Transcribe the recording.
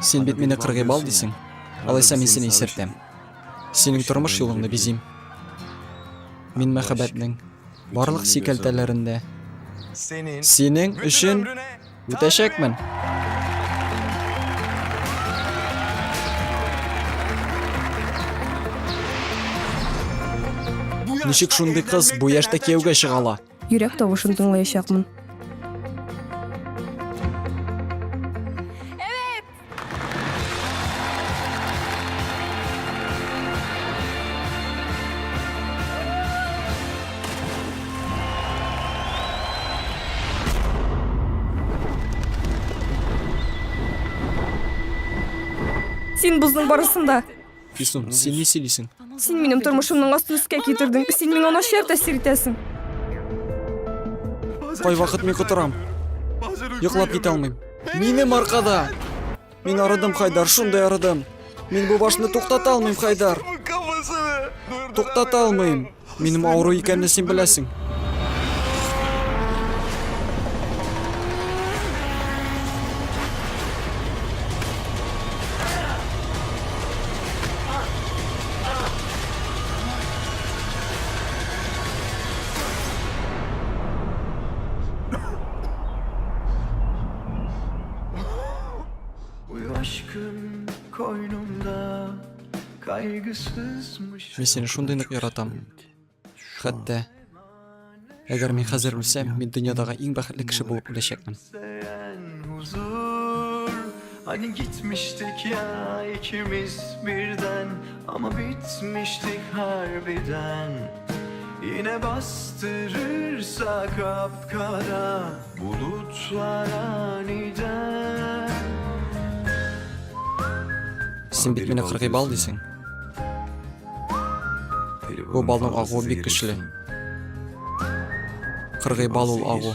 Син бит мине кыргый бал дисең. Алайса мин сине исертәм. Синең тормыш юлыңны бизим. Мин мәхәббәтнең барлык сикәлтәләрендә синең өчен үтәчәкмен. Ничек шундый кыз бу яшьтә кияүгә чыга ала? Йөрәк тавышын тыңлаячакмын. Син бозның барысын да. Фисун, син ни сөйлисең? Син минем тормышымның астын өскә китердең. Син миңа начар тәэсир итәсең. Кайвакыт мин котырам. Йоклап китә алмыйм. Минем аркада! Мин арыдым, Хайдар, шундый арыдым. Мин бу башны туктата алмыйм, Хайдар. Туктата алмыйм. Минем авыру икәнне син беләсең. Мин сине шундый нык яратам. Хәтта әгәр мин хәзер үлсәм, мин дөньядагы иң бәхетле кеше булып үләчәкмен. Hani gitmiştik ya ikimiz birden ama bitmiştik harbiden. Yine bastırırsa kapkara bulutlar aniden. Син бит мине кыргый бал дисең. Бу балның агуы бик көчле. Кыргый бал ул агу.